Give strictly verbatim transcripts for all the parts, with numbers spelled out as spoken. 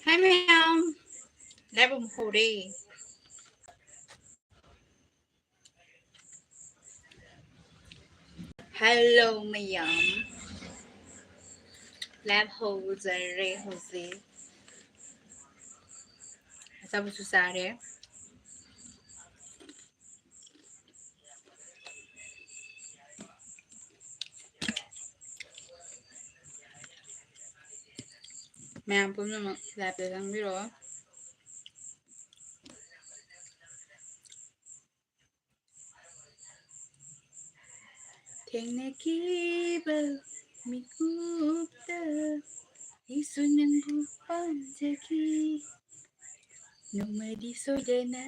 Hi ꯃꯌꯥꯝ, live ꯑꯃꯨꯛ ꯍꯧꯔꯦ꯫ Hello ꯃꯌꯥꯝ, live ꯍꯧꯖꯔꯦ ꯍꯧꯖꯤꯛ꯫ ꯑꯆꯥꯄꯣꯠꯁꯨ ꯆꯥꯔꯦ꯫ ꯃꯌꯥꯝ ꯄꯨꯝꯅꯃꯛ live ꯇ ꯆꯪꯕꯤꯔꯛꯑꯣ꯫ ꯊꯦꯡꯅꯈꯤꯕ ꯃꯤꯀꯨꯞꯇ ꯑꯩꯁꯨ ꯅꯪꯕꯨ ꯄꯥꯝꯖꯈꯤ꯫ ꯅꯣꯡꯃꯗꯤ ꯁꯣꯏꯗꯅ,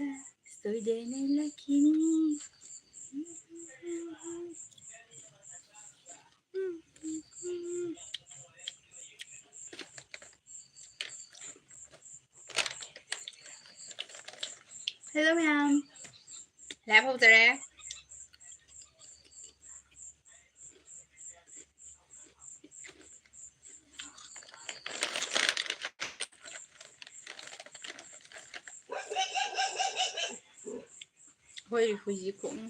ꯁꯣꯏꯗꯅ ꯂꯥꯛꯈꯤꯅꯤ꯫ Hello ꯃꯌꯥꯝ, live ꯍꯧꯖꯔꯦ꯫ ꯑꯩꯈꯣꯏ ꯍꯨꯏꯁꯤ ꯈꯣꯡ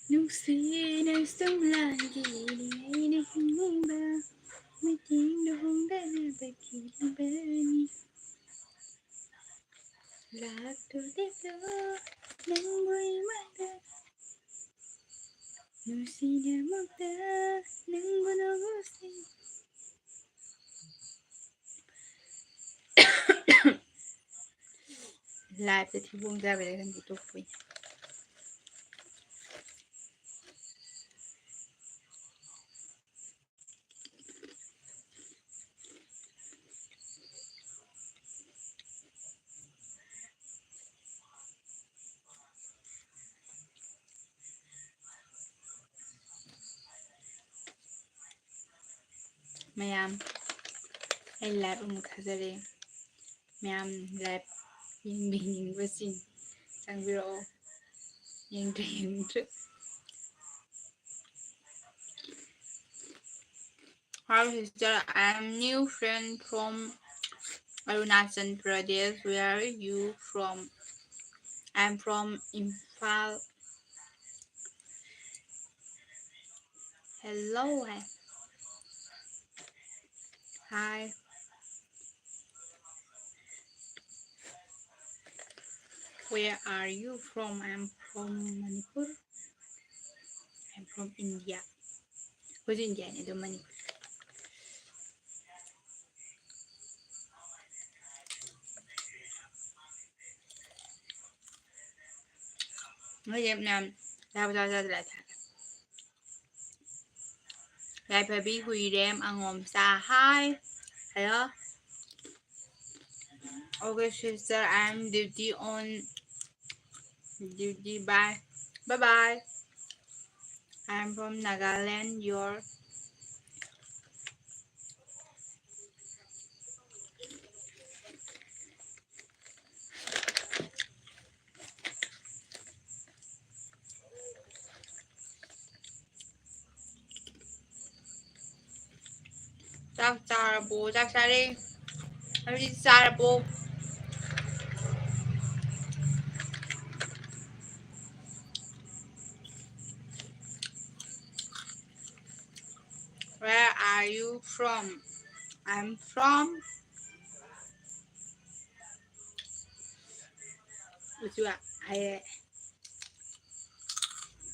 ꯅꯨꯡꯁꯤꯅ ꯁꯨꯝ ꯂꯥꯡꯈꯤꯅꯤ ꯑꯩꯅ ꯍꯤꯡꯅꯤꯡꯕ, ꯃꯤꯠꯌꯦꯡꯗ ꯍꯣꯡꯗꯅꯕ ꯀꯤꯕꯅꯤ꯫ ꯂꯥꯛꯇꯣꯔꯤꯕ ꯅꯪꯕꯨ ꯏꯃꯥꯗ ꯅꯨꯡꯁꯤꯅꯃꯛꯇ ꯅꯪꯕꯨ ꯅꯨꯡꯁꯤ꯫ Live ꯁꯦ ꯊꯤꯕꯣꯡ ꯆꯥꯕꯩꯔ ꯈꯪꯗꯦ, ꯇꯣꯛꯄ ꯑꯣꯏꯅ꯫ ꯃꯌꯥꯝ, ꯑꯩ live ꯑꯃꯨꯛ ꯊꯥꯖꯔꯦ꯫ ꯃꯌꯥꯝ live ꯌꯦꯡꯕꯤꯅꯤꯡꯕꯁꯤꯡ ꯆꯪꯕꯤꯔꯛꯑꯣ꯫ ꯌꯦꯡꯗ꯭ꯔꯦ, ꯌꯦꯡꯗ꯭ꯔꯦ꯫ Hi sister, I am new friend from Arunachal Pradesh. Where are you from? I am from Imphal. Hello. Hi. Where are you from? I'm from Manipur. I'm from India. ꯑꯩꯈꯣꯏꯁꯨ ꯏꯟꯗꯤꯌꯥꯅꯤ, ꯑꯗꯨꯝ ꯃꯅꯤꯄꯨꯔ꯫ ꯅꯣꯏꯁꯦ ꯃꯌꯥꯝ ꯆꯥꯕ ꯆꯥꯕ ꯆꯥꯗ ꯂꯥꯏ ꯊꯥꯔꯦ꯫ ꯌꯥꯏꯐꯕꯤ ꯍꯨꯏꯔꯦꯝ ꯑꯉꯣꯝꯆꯥ, hi. Hello. Okay sister, I am duty on duty. Bye. Bye bye. I am from Nagaland. Your ꯆꯥꯛ ꯆꯥꯔꯕꯣ? ꯆꯥꯛ ꯆꯥꯔꯦ꯫ ꯅꯣꯏꯗꯤ ꯆꯥꯔꯕꯣ? Where are you from? I'm from ꯎꯆꯨ ꯍꯥꯏꯔꯦ꯫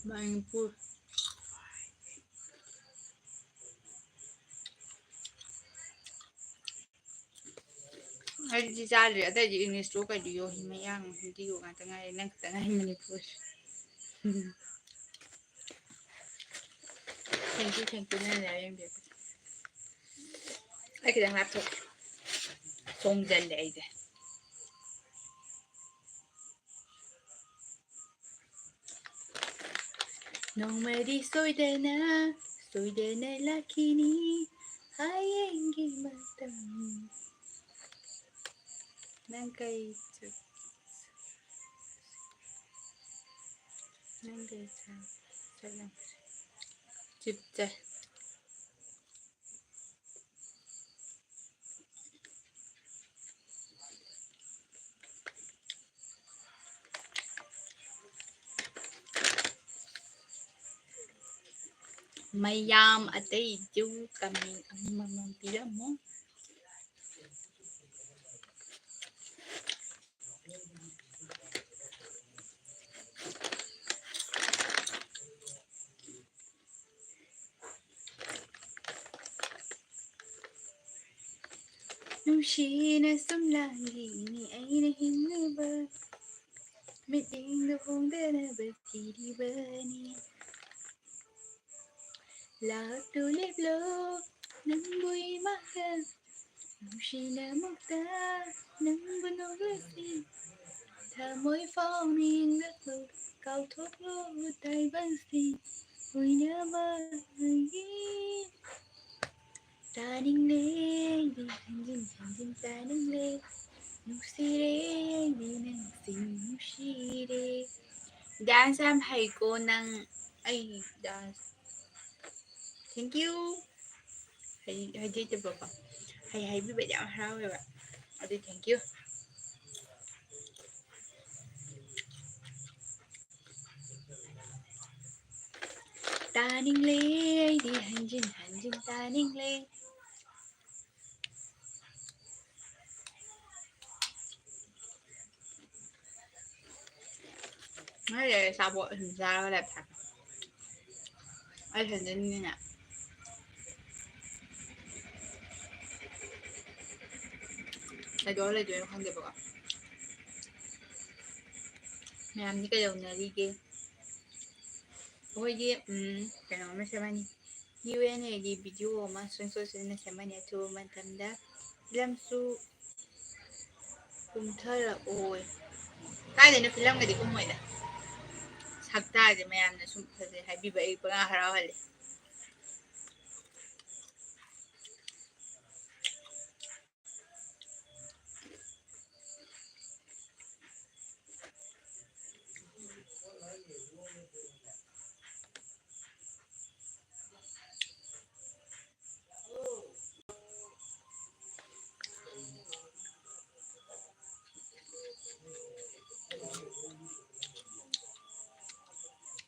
ꯃꯅꯤꯄꯨꯔ꯫ ꯑꯩꯗꯤ ꯆꯥꯗ꯭ꯔꯤ꯫ ꯑꯇꯩꯗꯤ English ꯂꯣ ꯀꯩꯗꯤꯌꯣ, ꯃꯌꯥꯡ ꯍꯤꯟꯗꯤꯌꯣ ꯉꯥꯛꯇ ꯉꯥꯏꯔꯦ꯫ ꯅꯪ ꯈꯛꯇ ꯉꯥꯏꯔꯦ Manipur. Thank you, thank you, ꯅꯪꯅ ꯌꯥꯝ ꯌꯦꯡꯕꯤꯔꯛꯄꯁꯦ꯫ ꯑꯩ ꯈꯤꯇꯪ ꯂꯥꯞꯊꯣꯛꯀꯦ꯫ ꯆꯣꯡꯖꯜꯂꯦ ꯑꯩꯁꯦ꯫ ꯅꯣꯡꯃꯗꯤ ꯁꯣꯏꯗꯅ, ꯁꯣꯏꯗꯅ ꯂꯥꯛꯈꯤꯅꯤ꯫ ꯍꯌꯦꯡꯒꯤ ꯃꯇꯝ꯫ ꯅꯪ ꯀꯩ ꯆꯨꯞ-, ꯅꯪ ꯀꯩ ꯆꯥ-, ꯆꯠꯂꯝ-, ꯆꯨꯞ ꯆꯥꯏ꯫ ꯃꯌꯥꯝ ꯑꯇꯩꯁꯨ comment ꯑꯃꯃꯝ ꯄꯤꯔꯝꯃꯨ꯫ ꯅꯨꯡꯁꯤꯅ ꯁꯨꯝ ꯂꯥꯡꯂꯤꯅꯤ ꯑꯩꯅ ꯍꯤꯡꯂꯤꯕ, ꯃꯤꯠꯌꯦꯡꯗ ꯍꯣꯡꯗꯅꯕ ꯊꯤꯔꯤꯕꯅꯤ꯫ ꯂꯥꯛꯇꯨ ꯂꯦꯞꯂꯣ ꯅꯪꯕꯨ ꯏꯃꯥꯡꯗ, ꯅꯨꯡꯁꯤꯅ ꯑꯃꯨꯛꯇ ꯅꯪꯕꯨ ꯅꯣꯛꯂꯁꯤ꯫ ꯊꯃꯣꯏ ꯐꯥꯎꯅ ꯌꯦꯡꯂꯛꯂꯣ, ꯀꯥꯎꯊꯣꯛꯂꯣ ꯇꯥꯏꯕꯪꯁꯤ ꯑꯣꯏꯅꯕꯒꯤ꯫ ꯇꯥꯅꯤꯡꯂꯦ ꯑꯩꯗꯤ ꯍꯟꯖꯤꯟ ꯍꯟꯖꯤꯟ ꯇꯥꯅꯤꯡꯂꯦ, ꯅꯨꯡꯁꯤꯔꯦ ꯑꯩꯗꯤ ꯅꯪꯁꯤ ꯅꯨꯡꯁꯤꯔꯦ꯫ Dance ꯌꯥꯝ ꯍꯩꯀꯣ ꯅꯪ꯫ ꯑꯩ dance, thank you꯫ ꯍꯩ-, ꯍꯩꯖꯗꯕꯀꯣ꯫ ꯍꯩ ꯍꯥꯏꯕꯤꯕꯗꯤ ꯌꯥꯝ ꯍꯔꯥꯎꯋꯦꯕ꯫ ꯑꯗꯨ thank you꯫ ꯇꯥꯅꯤꯡꯂꯦ ꯑꯩꯗꯤ ꯍꯟꯖꯤꯟ ꯍꯟꯖꯤꯟ ꯇꯥꯅꯤꯡꯂꯦ꯫ ꯉꯁꯥꯏ ꯑꯆꯥꯄꯣꯠ ꯁꯨꯝ ꯆꯥꯔꯒ ꯂꯩꯕ ꯁꯥꯏ꯫ ꯑꯩ ꯏꯊꯟꯗꯅꯤꯅꯅꯦ꯫ ꯀꯩꯗꯧꯔ ꯂꯩꯗꯣꯏꯅꯣ ꯈꯪꯗꯦꯕꯀꯣ꯫ ꯃꯌꯥꯝꯗꯤ ꯀꯩꯗꯧꯅꯔꯤꯒꯦ? ꯑꯩꯈꯣꯏꯒꯤ, ꯎꯝ, ꯀꯩꯅꯣ ꯑꯃ ꯁꯦꯝꯃꯅꯤ꯫ Q and Aꯒꯤ video ꯑꯃ ꯁꯨꯡꯁꯣꯏ ꯁꯣꯏꯗꯅ ꯁꯦꯝꯃꯅꯤ ꯑꯊꯨꯕ ꯃꯇꯝꯗ꯫ ꯐꯤꯂꯝꯁꯨ ꯀꯨꯝꯊꯔꯛꯑꯣꯏ꯫ ꯀꯥꯏꯗꯩꯅꯣ, ꯐꯤꯂꯝꯒꯗꯤ ꯀꯨꯝꯃꯣꯏꯗ꯫ ꯁꯛꯇꯥꯁꯦ ꯃꯌꯥꯝꯅ ꯁꯨꯝ ꯐꯖꯩ ꯍꯥꯏꯕꯤꯕ ꯑꯩ ꯄꯪꯍꯥ ꯍꯔꯥꯎꯍꯜꯂꯦ꯫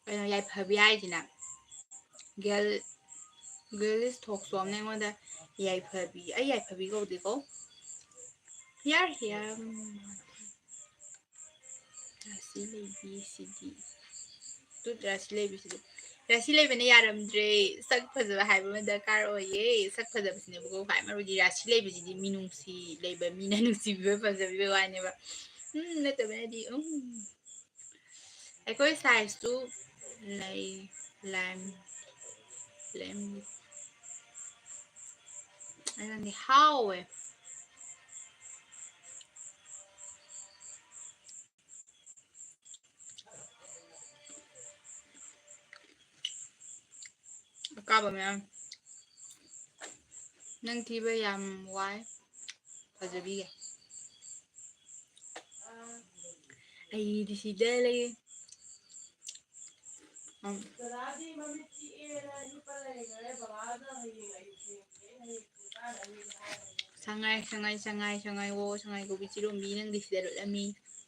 ꯀꯩꯅꯣ ꯌꯥꯏꯐꯕꯤ ꯍꯥꯏꯁꯤꯅ ꯒꯦꯜ ꯒꯦꯂꯤꯁ ꯊꯣꯛꯁꯣꯝꯅ ꯑꯩꯉꯣꯟꯗ ꯌꯥꯏꯐꯕꯤ, ꯑꯩ ꯌꯥꯏꯐꯕꯤ ꯀꯧꯗꯦꯀꯣ, ꯍꯤꯌꯥꯔ ꯍꯤꯌꯥꯔ ꯔꯥꯁꯤ ꯂꯩꯕꯤꯁꯤꯗꯤ꯫ ꯇꯨꯠ ꯔꯥꯁꯤ ꯂꯩꯕꯤꯁꯤꯗꯤ꯫ ꯔꯥꯁꯤ ꯂꯩꯕꯅ ꯌꯥꯔꯝꯗ꯭ꯔꯦ꯫ ꯁꯛ ꯐꯖꯕ ꯍꯥꯏꯕ ꯑꯃ ꯗꯔꯀꯥꯔ ꯑꯣꯏꯌꯦ꯫ ꯁꯛ ꯐꯖꯕꯁꯤꯅꯦꯕꯀꯣ ꯈ꯭ꯋꯥꯏ ꯃꯔꯨꯗꯤ꯫ ꯔꯥꯁꯤ ꯂꯩꯕꯁꯤꯗꯤ ꯃꯤꯅꯨꯡꯁꯤ ꯂꯩꯕ ꯃꯤꯅ ꯅꯨꯡꯁꯤꯕꯤꯕ ꯐꯖꯕꯤꯕ ꯋꯥꯅꯦꯕ꯫ ꯎꯝ, ꯅꯠꯇꯕꯅꯗꯤ ꯎꯝ꯫ ꯑꯩꯈꯣꯏ ꯁꯥꯏꯖꯇꯨ ꯂꯩ ꯂꯥꯏꯝ ꯂꯩꯝ ꯑꯩꯉꯣꯟꯗꯤ ꯍꯥꯎꯋꯦ꯫ ꯑꯀꯥꯕ ꯃꯌꯥꯝ꯫ ꯅꯪ ꯊꯤꯕ ꯌꯥꯝ ꯋꯥꯏ꯫ ꯐꯖꯕꯤꯒꯦ꯫ ꯑꯩꯗꯤ ꯁꯤꯗ ꯂꯩ꯫ ꯎꯝ꯫ ꯁꯉꯥꯏ, ꯁꯉꯥꯏ, ꯁꯉꯥꯏ, ꯁꯉꯥꯏ, ꯁꯉꯥꯏ, ꯑꯣ, ꯁꯉꯥꯏ ꯀꯧꯕꯤ ꯆꯤꯔꯣꯝꯕꯤ, ꯅꯪꯗꯤ ꯁꯤꯗ ꯂꯣꯠꯂꯝꯃꯤ,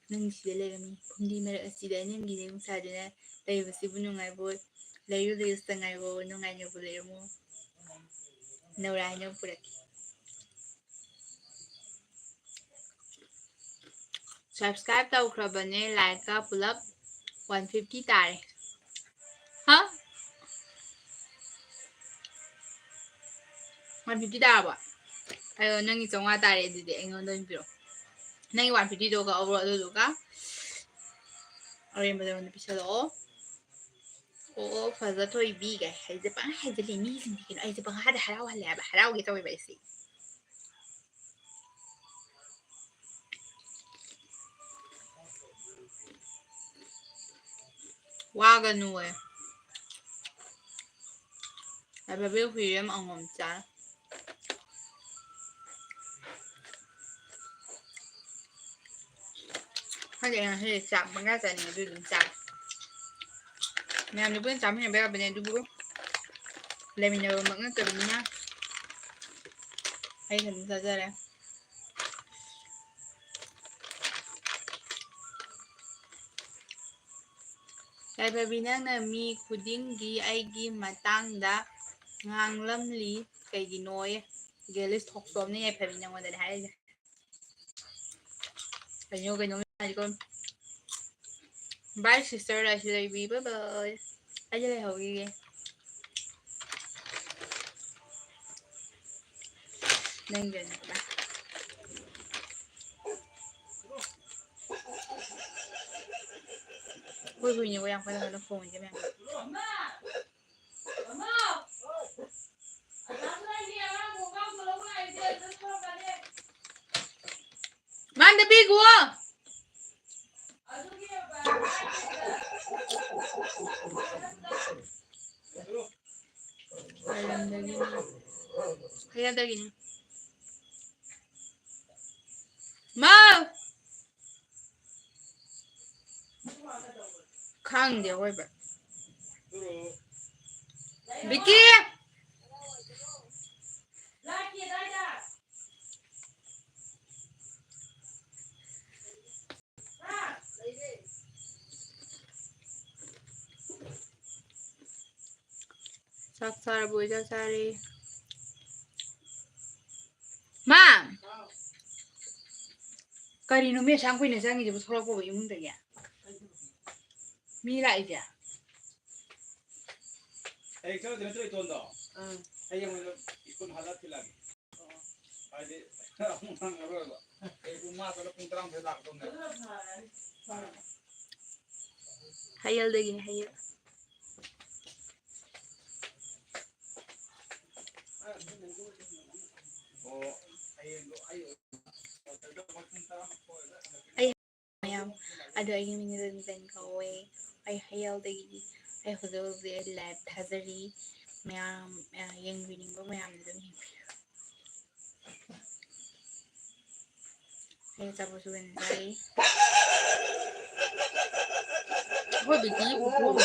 ꯅꯪꯗꯤ ꯁꯤꯗ ꯂꯩꯔꯝꯃꯤ, ꯐꯨꯝꯗꯤ ꯃꯔꯛ ꯑꯁꯤꯗ ꯅꯪꯒꯤ ꯅꯌꯨꯝ ꯁꯥꯗꯨꯅ ꯂꯩꯕꯁꯤꯕꯨ ꯅꯨꯡꯉꯥꯏꯕꯣꯏ? ꯂꯩꯌꯨ, ꯂꯩꯌꯨ, ꯁꯉꯥꯏꯕꯣ, ꯅꯨꯡꯉꯥꯏꯅꯕꯨ ꯂꯩꯔꯝꯃꯨ, ꯅꯧꯔꯥꯏꯅ ꯄꯨꯔꯛꯀꯦ꯫ Subscribe ꯇꯧꯈ꯭ꯔꯕꯅꯦ, like ꯀ ꯄꯨꯂꯞ one fifty ꯇꯥꯔꯦ꯫ ꯍꯥ? One fifty ꯇꯥꯔꯕꯣ? ꯑꯗꯣ ꯅꯪꯒꯤ ꯆꯥꯝꯃꯉꯥ ꯇꯥꯔꯦ, ꯑꯗꯨꯗꯤ ꯑꯩꯉꯣꯟꯗ ꯑꯣꯏꯅ ꯄꯤꯔꯛꯑꯣ꯫ ꯅꯪꯒꯤ one fifty ꯗꯣ ꯀꯛꯍꯧꯔꯣ, ꯑꯗꯨꯗꯨꯒ ꯑꯔꯦꯝꯕꯗ ꯑꯩꯉꯣꯟꯗ ꯄꯤꯁꯜꯂꯛꯑꯣ꯫ ꯑꯣ, ꯑꯣ, ꯐꯖ ꯊꯣꯏꯕꯤ ꯀꯥꯏ ꯍꯥꯏꯁꯦ ꯄꯪꯍꯥꯏ ꯍꯥꯏꯖꯜꯂꯤ ꯃꯤꯁꯤꯡꯁꯦ꯫ ꯀꯩꯅꯣ, ꯑꯩꯁꯦ ꯄꯪꯍꯥꯏꯗ ꯍꯔꯥꯎꯍꯜꯂꯦ ꯍꯥꯏꯕ, ꯍꯔꯥꯎꯒꯦ ꯇꯧꯋꯦꯕ ꯑꯩꯁꯦ꯫ ꯋꯥꯒꯅꯨꯋꯦ꯫ ꯌꯥꯏꯐꯕꯤ ꯍꯨꯏꯔꯦꯝ ꯑꯉꯣꯝ ꯆꯥ꯫ ꯈꯪꯗꯦ, ꯑꯩ ꯉꯁꯤꯗꯤ ꯆꯥꯛ ꯄꯪꯆꯥ ꯆꯥꯅꯤꯡꯉꯦ, ꯑꯗꯨ ꯑꯗꯨꯝ ꯆꯥꯔꯦ꯫ ꯃꯌꯥꯝꯗꯤ ꯄꯨꯟꯅ ꯆꯥꯃꯤꯟꯅꯕ ꯌꯥꯕꯅꯦ, ꯑꯗꯨꯕꯨ ꯂꯩꯃꯤꯟꯅꯕꯃꯛ ꯅꯠꯇꯕꯅꯤꯅ ꯑꯩ ꯏꯊꯟꯇ ꯆꯥꯖꯔꯦ꯫ ꯌꯥꯏꯐꯕꯤ, ꯅꯪꯅ ꯃꯤ ꯈꯨꯗꯤꯡꯒꯤ ꯑꯩꯒꯤ ꯃꯇꯥꯡꯗ ꯉꯥꯡꯂꯝꯂꯤ ꯀꯩꯒꯤꯅꯣꯌꯦ? ꯒꯦꯂꯤꯁ ꯊꯣꯛꯆꯣꯝꯅ ꯌꯥꯏꯐꯕꯤ ꯅꯪꯉꯣꯟꯗꯅꯦ ꯍꯥꯏꯔꯤꯁꯦ꯫ ꯀꯩꯅꯣ ꯀꯩꯅꯣ ꯍꯥꯏꯀꯣ꯫ Bye sister, ꯑꯩꯁꯨ ꯂꯩꯕꯤ, bye bye꯫ ꯑꯩꯁꯨ ꯂꯩꯍꯧꯈꯤꯒꯦ꯫ ꯅꯪꯒꯅꯤ꯫ ꯑꯩꯈꯣꯏ ꯍꯨꯏꯅꯦꯕ ꯌꯥꯝ ꯀꯟꯅ ꯀꯟꯅ ꯈꯣꯡꯉꯤꯁꯦ ꯃꯌꯥꯝ꯫ ꯃꯥꯟꯗ ꯄꯤꯈꯨꯋꯣ꯫ ꯍꯌꯦꯡꯗꯒꯤꯅꯤ꯫ ꯃꯥ! ꯈꯪꯗꯦ ꯑꯋꯣꯏꯕ꯫ ꯕꯤꯀꯤ! ꯆꯥꯛ ꯆꯥꯔꯕꯣ? ꯆꯥꯛ ꯆꯥꯔꯦ꯫ ꯃꯥ! ꯀꯔꯤꯅꯣ ꯃꯤ ꯑꯁꯨꯛ ꯌꯥꯝ ꯀꯨꯏꯅ ꯆꯪꯉꯤꯁꯤꯕꯨ ꯊꯣꯛꯂꯛꯄꯕꯨ ꯏꯃꯨꯡꯗꯒꯤ? ꯃꯤ ꯂꯥꯛꯏꯁꯦ? ꯍꯌꯦꯡ ꯆꯠꯂꯨꯗꯣꯏ ꯅꯠꯇ꯭ꯔꯣ ꯏꯇꯣꯟꯗꯣ? ꯑꯥ꯫ ꯑꯩ ꯑꯩꯉꯣꯟꯗ ꯁ꯭ꯀꯨꯜ ꯍꯜꯂꯛꯑ ꯊꯤꯜꯂꯛꯑꯒꯦ꯫ ꯍꯥꯏꯗꯤ ꯑꯃꯨꯛ ꯅꯪꯉꯔꯣꯏꯕ꯫ ꯑꯩ ꯄꯨꯡ ꯃꯉꯥ ꯆꯠꯂ ꯄꯨꯡ ꯇꯔꯥꯃꯥꯊꯣꯏ ꯂꯥꯛꯀꯗꯧꯅꯦꯕ꯫ ꯍꯌꯦꯜꯗꯒꯤꯅꯦ, ꯍꯌꯦꯜ꯫ ꯑꯣ, ꯍꯌꯦꯡꯗꯣ ꯑꯩ ꯑꯩ ꯃꯌꯥꯝ, ꯑꯗꯣ ꯑꯩꯒꯤ ꯃꯤꯡ ꯔꯟꯖꯟ ꯀꯧꯋꯦ꯫ ꯑꯩ ꯍꯌꯦꯜꯗꯒꯤꯅꯤ꯫ ꯑꯩ ꯍꯧꯖꯤꯛ ꯍꯧꯖꯤꯛ ꯑꯩ ꯂꯥꯏꯚ ꯊꯥꯖꯔꯤ꯫ ꯃꯌꯥꯝ, ꯑ, ꯌꯦꯡꯕꯤꯅꯤꯡꯕ ꯃꯌꯥꯝꯅ ꯑꯗꯨꯝ ꯌꯦꯡꯕꯤꯌꯨ꯫ ꯑꯩ ꯑꯆꯥꯄꯣꯠꯁꯨ ꯑꯣꯏꯅ ꯆꯥꯔꯤ꯫ ꯑꯩꯈꯣꯏ ꯕꯤꯇꯤ ꯎꯄꯨ ꯑꯃ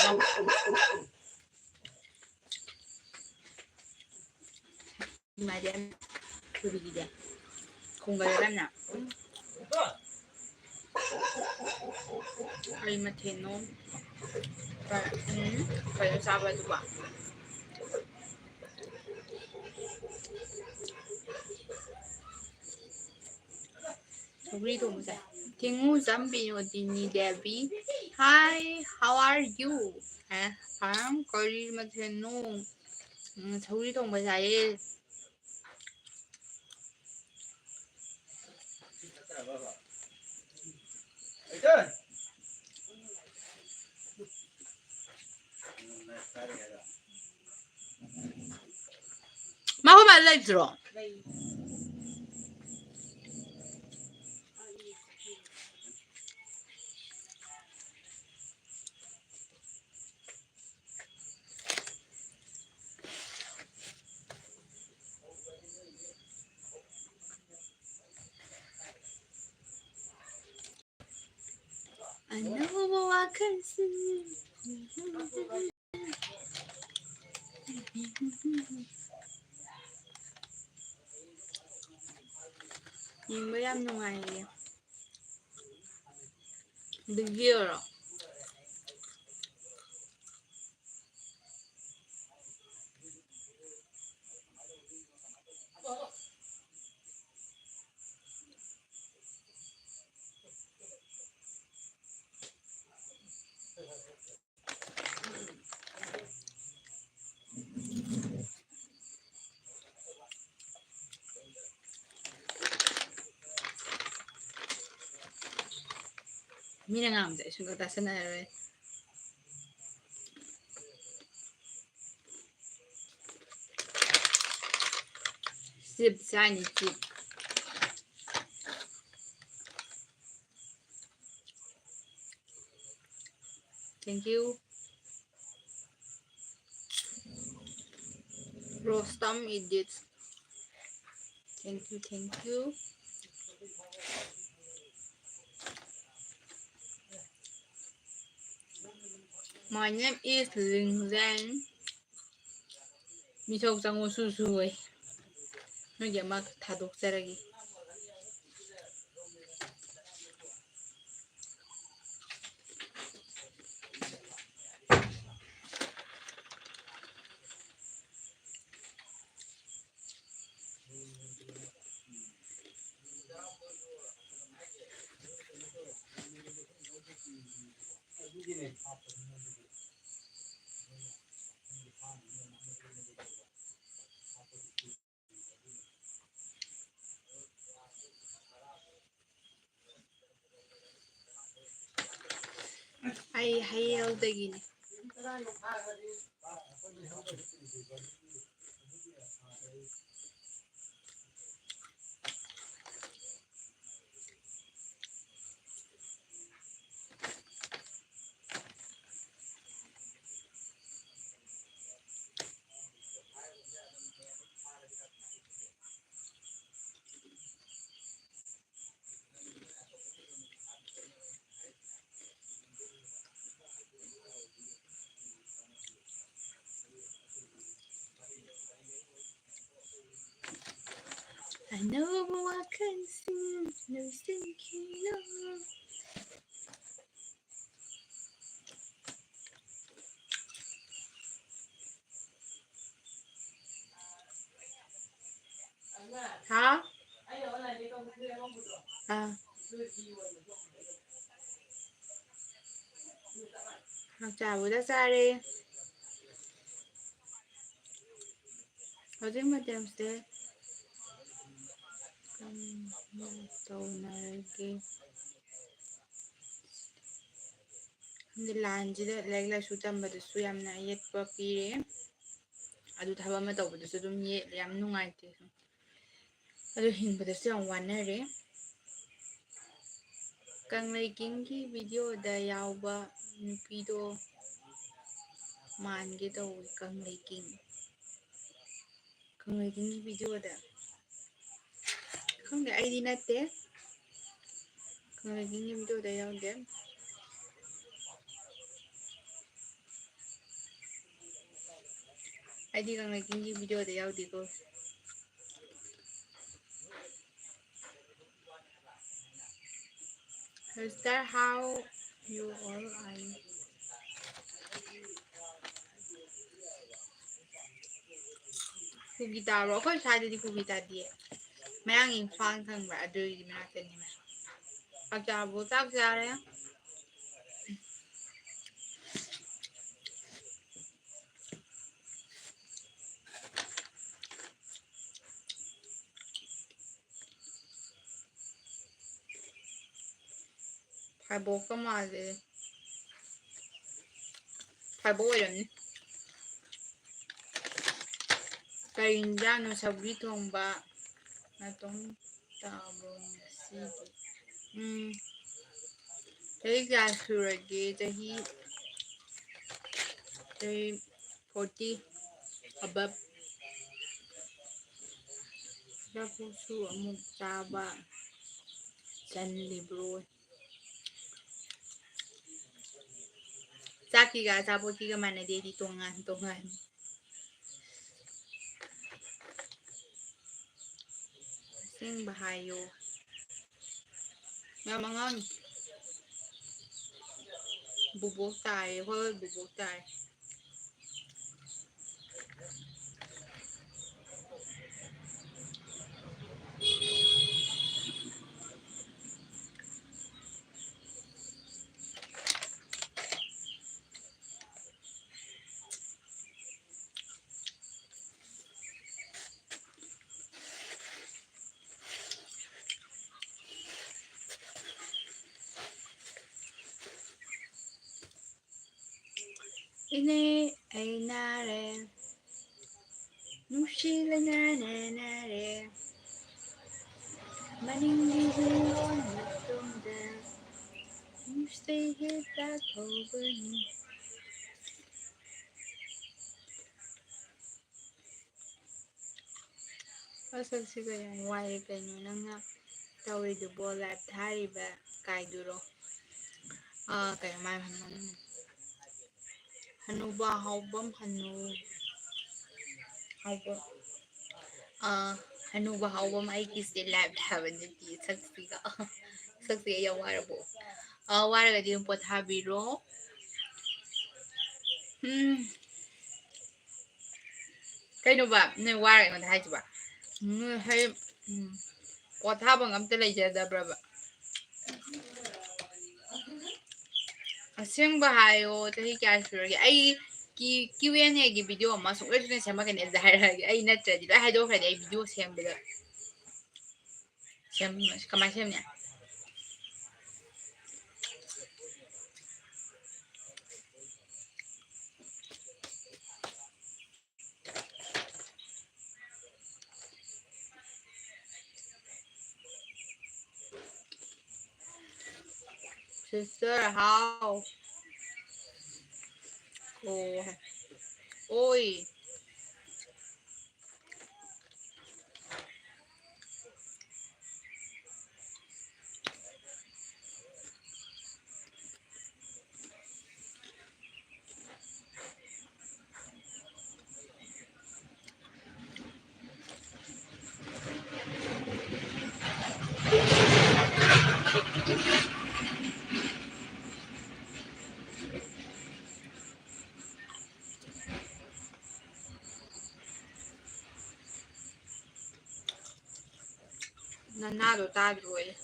ꯅꯨꯡꯉꯥꯏꯔꯦ꯫ ꯊꯨꯕꯤꯒꯤꯗꯤ ꯈꯣꯡꯒꯜ ꯀꯟꯅ꯫ ꯀꯔꯤ ꯃꯊꯦꯜꯅꯣ? ꯎꯝ, ꯀꯩꯅꯣ ꯆꯥꯕ ꯑꯗꯨꯕꯣ? ꯁꯧꯒ꯭ꯔꯤ ꯊꯣꯡꯕ ꯆꯥꯏ꯫ ꯊꯤꯡꯉꯨ ꯆꯝ ꯕꯤꯅꯣꯗꯤꯅꯤ Devi. Hi, how are you? ꯍꯥ? ꯍꯥ? ꯀꯔꯤ ꯃꯊꯦꯜꯅꯣ? ꯎꯝ, ꯁꯧꯒ꯭ꯔꯤ ꯊꯣꯡꯕ ꯆꯥꯏꯌꯦ꯫ ꯃꯥ ꯑꯩꯈꯣꯏ ꯃꯥꯗ ꯂꯩꯇ꯭ꯔꯣ? ꯑꯅꯧꯕ ꯋꯥꯈꯜꯁꯤꯡ꯫ ꯌꯦꯡꯕ ꯌꯥꯝ ꯅꯨꯡꯉꯥꯏꯌꯦ꯫ ꯕꯤꯒꯤꯔꯣ? ꯃꯤꯅ ꯉꯥꯡꯕꯁꯦ ꯑꯩ ꯁꯨꯡꯇꯥ ꯇꯥꯁꯟꯅꯔꯔꯣꯏ꯫ Chip ꯆꯥꯏꯅꯤ, chip꯫ Thank you꯫ Rostam Edit. Thank you, thank you. My name is Lingzhen. ꯃꯤꯊꯧ ꯆꯪꯉꯨ ꯁꯨ ꯁꯨ ꯍꯣꯏ꯫ ꯅꯣꯏꯒꯤ ꯑꯃ ꯊꯥꯗꯣꯛꯆꯔꯒꯦ꯫ ꯑꯩ ꯍꯩꯔꯧꯗꯒꯤꯅꯦ꯫ ꯑꯅꯧꯕ ꯋꯥꯈꯜꯁꯤꯡ ꯂꯣꯏꯁꯤꯟꯈꯤꯅ꯫ ꯍꯥ? ꯑꯥ꯫ ꯆꯥꯛ ꯆꯥꯕꯗ ꯆꯥꯔꯦ꯫ ꯍꯧꯖꯤꯛ ꯃꯇꯝꯁꯦ ꯀꯔꯝꯅ ꯇꯧꯅꯔꯒꯦ? ꯈꯪꯗꯦ, ꯂꯥꯟꯁꯤꯗ ꯂꯥꯏꯔꯤꯛ ꯂꯥꯏꯁꯨ ꯇꯝꯕꯗꯁꯨ ꯌꯥꯝꯅ ꯑꯌꯦꯠꯄ ꯄꯤꯔꯦ꯫ ꯑꯗꯨ ꯊꯕꯛ ꯑꯃ ꯇꯧꯕꯗꯁꯨ ꯑꯗꯨꯝ ꯌꯦꯠꯂꯦ, ꯌꯥꯝ ꯅꯨꯡꯉꯥꯏꯇꯦ꯫ ꯑꯗꯨ ꯍꯤꯡꯕꯗꯁꯨ ꯌꯥꯝ ꯋꯥꯅꯔꯦ꯫ ꯀꯪꯂꯩꯀꯤꯡꯒꯤ ꯚꯤꯗꯤꯑꯣꯗ ꯌꯥꯎꯕ ꯅꯨꯄꯤꯗꯣ ꯃꯥꯟꯒꯦ ꯇꯧꯋꯤ꯫ ꯀꯪꯂꯩꯀꯤꯡ, ꯀꯪꯂꯩꯀꯤꯡꯒꯤ ꯚꯤꯗꯤꯑꯣꯗ꯫ ꯈꯪꯗꯦ, ꯑꯩꯗꯤ ꯅꯠꯇꯦ꯫ ꯀꯪꯂꯩꯀꯤꯡꯒꯤ ꯚꯤꯗꯤꯑꯣꯗ ꯌꯥꯎꯗꯦ꯫ ꯑꯩꯗꯤ ꯀꯪꯂꯩꯀꯤꯡꯒꯤ ꯚꯤꯗꯤꯑꯣꯗ ꯌꯥꯎꯗꯦꯀꯣ꯫ Sister, how you all are? ꯀꯨꯀꯤ ꯇꯥꯕ꯭ꯔꯣ? ꯑꯩꯈꯣꯏ ꯁ꯭ꯋꯥꯏꯗꯗꯤ ꯀꯨꯀꯤ ꯇꯥꯗꯤꯌꯦ꯫ ꯃꯌꯥꯡ ꯏꯝꯐꯥꯜ ꯈꯪꯕ꯭ꯔꯥ? ꯑꯗꯨꯒꯤ ꯃꯅꯥꯛꯇꯅꯦꯕ꯫ ꯆꯥꯛ ꯆꯥꯔꯕꯣ? ꯆꯥꯛ ꯆꯥꯔꯦ꯫ ꯊꯥꯏꯕꯣꯛꯀ ꯃꯥꯜꯂꯦ꯫ ꯊꯥꯏꯕꯣꯛ ꯑꯣꯏꯔꯝꯅꯤ꯫ ꯀꯔꯤ ꯏꯟꯖꯥꯡꯅꯣ? ꯁꯧꯒ꯭ꯔꯤ ꯊꯣꯡꯕ꯫ ꯅꯥꯇꯣꯝ ꯇꯥꯕ꯭ꯔꯣ ꯉꯁꯤꯗꯤ? ꯎꯝ꯫ ꯆꯍꯤ ꯀꯌꯥ ꯁꯨꯔꯒꯦ? ꯆꯍꯤ, ꯆꯍꯤ forty above꯫ ꯑꯆꯥꯄꯣꯠꯁꯨ ꯑꯃꯨꯛ ꯆꯥꯕ ꯆꯜꯂꯤꯕ꯭ꯔꯣ? ꯆꯥꯛꯀꯤꯒ ꯑꯆꯥꯄꯣꯠꯀꯤꯒ ꯃꯥꯟꯅꯗꯦꯗꯤ, ꯇꯣꯉꯥꯟ ꯇꯣꯉꯥꯟ꯫ ꯑꯁꯦꯡꯕ ꯍꯥꯏꯌꯣ꯫ ꯌꯥꯝ ꯑꯉꯥꯡ꯫ ꯕꯨꯕꯣꯛ ꯇꯥꯏꯌꯦ, ꯍꯣꯏ, ꯍꯣꯏ, ꯕꯨꯕꯣꯛ ꯇꯥꯏ꯫ ꯏꯅꯦ, ꯑꯩ ꯅꯥꯔꯦ, ꯅꯨꯡꯁꯤ ꯂꯩꯅꯥꯅ ꯅꯥꯔꯦ, ꯃꯅꯤꯡꯒꯤ ꯍꯨꯏꯔꯣꯟ ꯃꯇꯨꯡꯗ ꯅꯨꯡꯁꯤ ꯍꯤꯗꯥꯛ ꯍꯧꯕꯅꯤ꯫ ꯃꯁꯛꯁꯤꯒ ꯌꯥꯝ ꯋꯥꯏꯑꯦ ꯀꯩꯅꯣ ꯅꯪꯅ ꯇꯧꯔꯤꯗꯨꯕꯣ? Live ꯊꯥꯔꯤꯕ ꯀꯥꯏꯗꯨꯔꯣ? ꯑꯥ, ꯀꯩꯅꯣ ꯃꯥꯏ ꯃꯃꯤꯡ? ꯍꯅꯨꯕ ꯍꯥꯎꯕꯝ, ꯍꯅꯨ ꯍꯥꯎꯕꯝ꯫ ꯑꯥ, ꯍꯅꯨꯕ ꯍꯥꯎꯕꯝ, ꯑꯩꯒꯤꯁꯦ live ꯊꯥꯕ ꯅꯠꯇꯦ, ꯁꯛꯁꯤꯒ꯫ ꯁꯛꯁꯤꯒ ꯌꯥꯝ ꯋꯥꯔꯕꯣ? ꯑꯥ, ꯋꯥꯔꯒꯗꯤ ꯑꯗꯨꯝ ꯄꯣꯊꯥꯕꯤꯔꯣ꯫ ꯎꯝ꯫ ꯀꯩꯅꯣꯕ ꯅꯣꯏ ꯋꯥꯔ ꯑꯩꯉꯣꯟꯗ ꯍꯥꯏꯁꯤꯕ? ꯅꯣꯏ ꯍꯩ, ꯎꯝ, ꯄꯣꯊꯥꯐꯝ ꯑꯝꯇ ꯂꯩꯖꯗꯕ꯭ꯔꯕ? ꯑꯁꯦꯡꯕ ꯍꯥꯏꯌꯣ, ꯆꯍꯤ ꯀꯌꯥ ꯁꯨꯔꯒꯦ? ꯑꯩ ꯀꯤ-, Q and A ꯒꯤ video ꯑꯃ ꯁꯨꯡꯁꯣꯏ ꯁꯣꯏꯗꯅ ꯁꯦꯝꯃꯛꯀꯅꯤ, ꯑꯗꯨꯗ ꯍꯥꯏꯔꯛꯑꯒꯦ꯫ ꯑꯩ ꯅꯠꯇ꯭ꯔꯗꯤ ꯂꯣꯏ ꯍꯥꯏꯗꯣꯛꯈ꯭ꯔꯗꯤ ꯑꯩ video ꯁꯦꯝꯕꯗ꯫ ꯁꯦꯝ-, ꯀꯃꯥꯏꯅ ꯁꯦꯝꯅꯤ? Sister, how? Oh. Oi. ꯅꯅꯥꯗꯣ ꯇꯥꯗ꯭ꯔꯣꯌꯦ꯫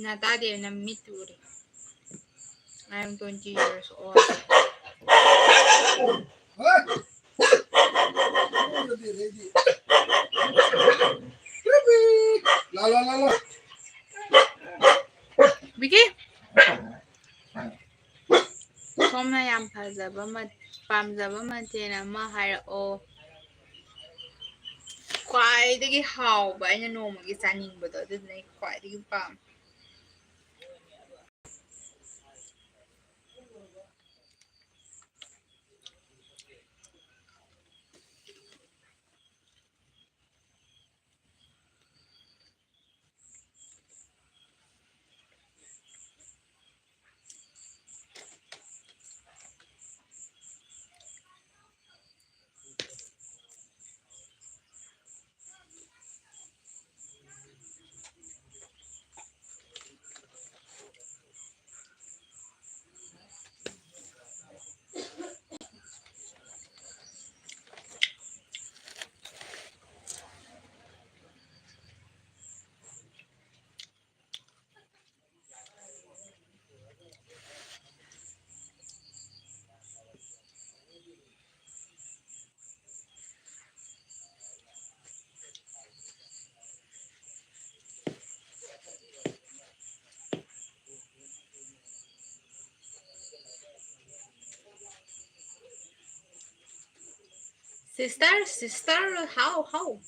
ꯅꯥ ꯇꯥꯗꯦ, ꯅꯃꯤꯠꯇꯨ ꯎꯔꯦ꯫ I am twenty years old. ꯂꯥ, ꯂꯥ, ꯂꯥ, ꯂꯥ꯫ ꯕꯤꯀꯤ? ꯁꯣꯝꯅ ꯌꯥꯝ ꯐꯖꯕ ꯃ-, ꯄꯥꯝꯖꯕ ꯃꯊꯦꯜ ꯑꯃ ꯍꯥꯏꯔꯛꯑꯣ꯫ ꯈ꯭ꯋꯥꯏꯗꯒꯤ ꯍꯥꯎꯕ, ꯑꯩꯅ ꯅꯣꯡꯃꯒꯤ ꯆꯥꯅꯤꯡꯕꯗꯣ, ꯑꯗꯨꯗꯨꯅ ꯑꯩ ꯈ꯭ꯋꯥꯏꯗꯒꯤ ꯄꯥꯝꯃꯦ꯫ Sister, sister, how, how?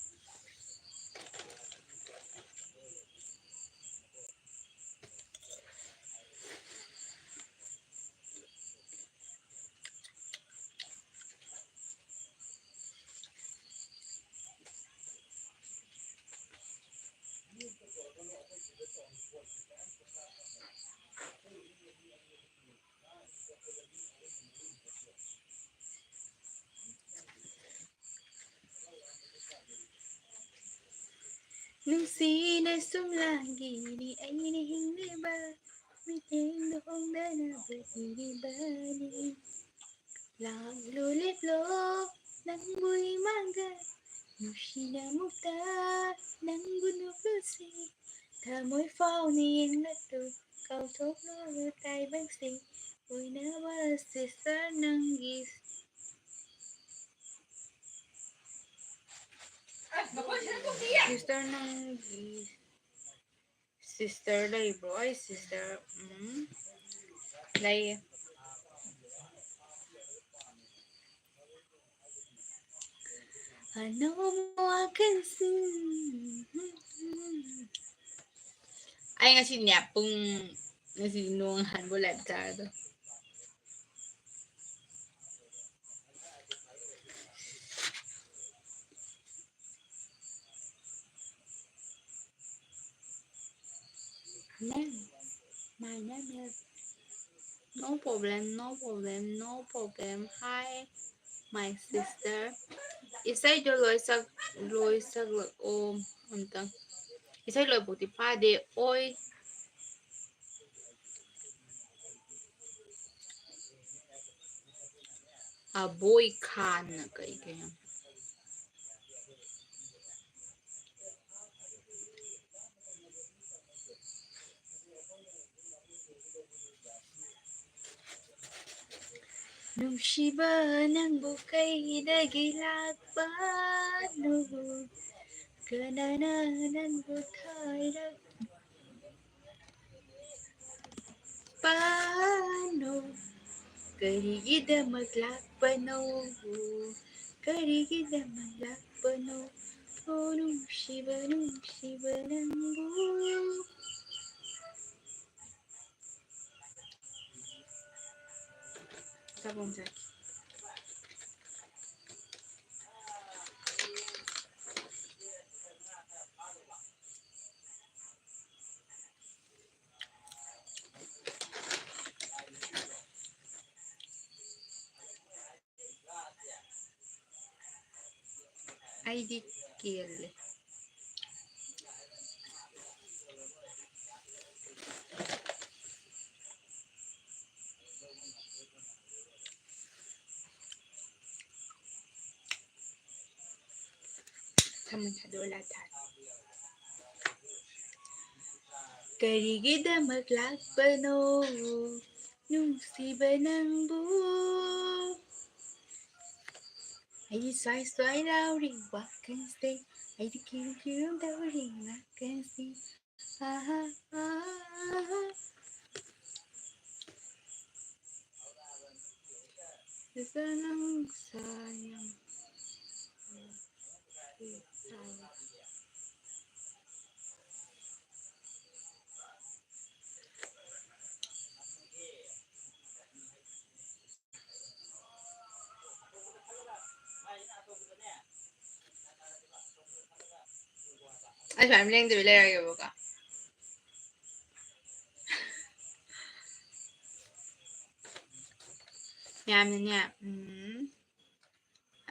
ꯁꯨꯝ ꯂꯥꯡꯒꯤꯅꯤ ꯑꯩꯅ ꯍꯤꯡꯂꯤꯕ, ꯃꯤꯠꯌꯦꯡꯗ ꯍꯣꯡꯗꯅꯕ ꯏꯔꯤꯕꯅꯤ꯫ ꯂꯥꯛꯂꯣ ꯂꯦꯞꯂꯣ ꯅꯪꯕꯨ ꯏꯃꯥꯡꯗ, ꯅꯨꯡꯁꯤꯅ ꯑꯃꯨꯛꯇ ꯅꯪꯕꯨ ꯅꯣꯛꯂꯨꯁꯤ꯫ ꯊꯃꯣꯏ ꯐꯥꯎꯅ ꯌꯦꯡꯂꯛꯂꯨ, ꯀꯥꯎꯊꯣꯛꯂꯨ ꯇꯥꯏꯕꯪꯁꯤꯡ꯫ ꯑꯣꯏꯅꯕ sister ꯅꯪꯒꯤ, sister ꯅꯪꯒꯤ sister ꯂꯩꯕ꯭ꯔꯣ? ꯑꯩ sister, ꯎꯝ, ꯂꯩꯌꯦ꯫ ꯑꯅꯧꯕ ꯋꯥꯈꯜꯁꯤꯡ꯫ ꯑꯩ ꯉꯁꯤꯅꯦ ꯄꯨꯡ, ꯉꯁꯤ ꯅꯣꯡ ꯍꯥꯟꯕ live ꯆꯥꯔꯗꯣ꯫ Name. My name is. No problem, no problem, no problem. Hi, my sister. ꯏꯁꯩꯗꯣ ꯂꯣꯏ ꯁꯛ-, ꯂꯣꯏ ꯁꯛꯂꯛꯑꯣ ꯑꯝꯇꯪ꯫ ꯏꯁꯩ ꯂꯣꯏꯕꯨꯗꯤ ꯐꯥꯗꯦ꯫ ꯑꯣꯏ꯫ ꯑꯕꯣꯏ ꯈꯥꯟꯅ ꯀꯩ ꯀꯩꯅꯣ? ꯅꯨꯡꯁꯤꯕ ꯅꯪꯕꯨ ꯀꯩꯗꯒꯤ ꯂꯥꯛꯄꯅꯣ? ꯀꯅꯥꯅ ꯅꯪꯕꯨ ꯊꯥꯔꯛ-, ꯄꯥꯅꯣ? ꯀꯔꯤꯒꯤꯗꯃꯛ ꯂꯥꯛꯄꯅꯣ? ꯀꯔꯤꯒꯤꯗꯃꯛ ꯂꯥꯛꯄꯅꯣ? ꯑꯣ ꯅꯨꯡꯁꯤꯕ, ꯅꯨꯡꯁꯤꯕ ꯅꯪꯕꯨ꯫ ꯆꯥꯛ ꯑꯃꯨꯛ ꯆꯥꯒꯦ꯫ ꯑꯩꯗꯤ ꯀꯦꯜꯂꯦ꯫ ꯊꯝꯃꯣ, ꯊꯥꯗꯣꯛꯑꯣ, ꯂꯥꯏ ꯊꯥꯔꯣ꯫ ꯀꯔꯤꯒꯤꯗꯃꯛ ꯂꯥꯛꯄꯅꯣ ꯅꯨꯡꯁꯤꯕ ꯅꯪꯕꯨ? ꯑꯩꯗꯤ ꯁ꯭ꯋꯥꯏ ꯁ꯭ꯋꯥꯏ ꯂꯥꯎꯔꯤ ꯋꯥꯈꯜꯁꯦ, ꯑꯩꯗꯤ ꯀꯤꯔꯨꯝ ꯀꯤꯔꯨꯝ ꯇꯧꯔꯤ ꯋꯥꯈꯜꯁꯦ꯫ ꯑꯍꯥ, ꯑꯍꯥ, ꯑꯍꯥ꯫ ꯁꯤꯗ ꯅꯪ ꯁꯥ ꯌꯥꯝ ꯑꯩ ꯁꯨꯃꯥꯏꯅ ꯂꯦꯡꯗꯕꯤ ꯂꯩꯔꯒꯦꯕꯀꯣ꯫ ꯌꯥꯝꯅꯅꯦ, ꯎꯝ,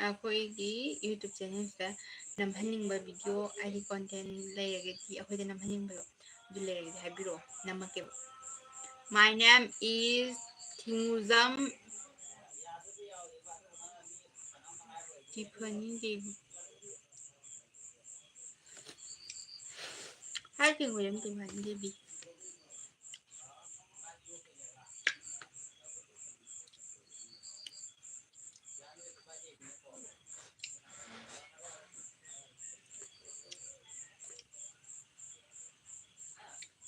ꯑꯩꯈꯣꯏꯒꯤ YouTube channelꯁꯤꯗ ꯅꯝꯍꯟꯅꯤꯡꯕ video, ꯑꯩꯒꯤ content ꯂꯩꯔꯒꯗꯤ, ꯑꯩꯈꯣꯏꯗ ꯅꯝꯍꯟꯅꯤꯡꯕꯗꯣ, ꯑꯗꯨ ꯂꯩꯔꯒꯗꯤ ꯍꯥꯏꯕꯤꯔꯛꯑꯣ, ꯅꯝꯃꯛꯀꯦꯕ꯫ My name is ꯊꯤꯡꯉꯨꯖꯝ ꯇꯤꯐꯅꯤ Devi. Hi, ꯊꯤꯡꯉꯨꯖꯝ ꯇꯤꯐꯅꯤ Devi.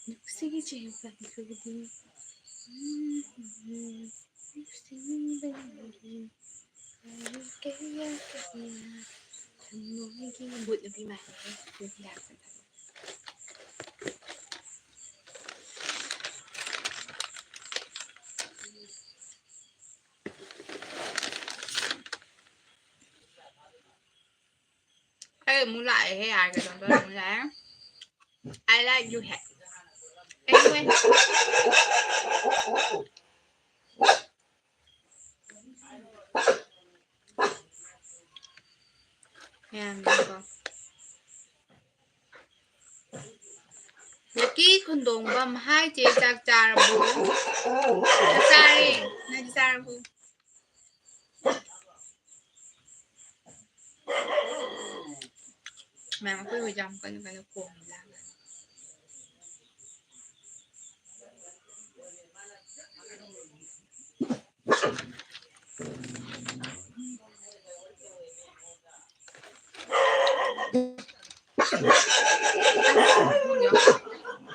ꯅꯨꯡꯁꯤꯒꯤ ꯆꯦꯟꯕ ꯅꯨꯡꯁꯤꯕꯗꯤ, ꯅꯨꯡꯁꯤꯕꯗꯤ ꯀꯌꯥ ꯀꯌꯥ ꯊꯃꯣꯏꯒꯤ ꯕꯨꯠ ꯅꯨꯄꯤ ꯃꯥꯜꯂꯦ꯫ ꯅꯨꯄꯤ ꯂꯥꯛꯄꯗ꯫ ꯑꯩ ꯑꯃꯨꯛ ꯂꯥꯛꯑꯦꯍꯦ, ꯌꯥꯔꯦ, ꯀꯩꯅꯣ ꯇꯧꯔꯦ, ꯑꯃꯨꯛ ꯂꯥꯛꯑꯦ꯫ I like you ꯍꯦ꯫ Anyway꯫ ꯃꯌꯥꯝꯒꯤꯀꯣ꯫ ꯂꯛꯀꯤ ꯈꯨꯟꯗꯣꯡꯕꯝ, hi ꯆꯦ, ꯆꯥꯛ ꯆꯥꯔꯕꯣ? ꯆꯥꯛ ꯆꯥꯔꯦ꯫ ꯅꯪꯗꯤ ꯆꯥꯔꯕꯣ? ꯃꯌꯥꯝ ꯑꯩꯈꯣꯏ ꯍꯣꯏꯁꯨ ꯌꯥꯝ ꯀꯟꯅ ꯀꯟꯅ ꯈꯣꯡꯉꯤ ꯂꯥꯡꯉꯦ꯫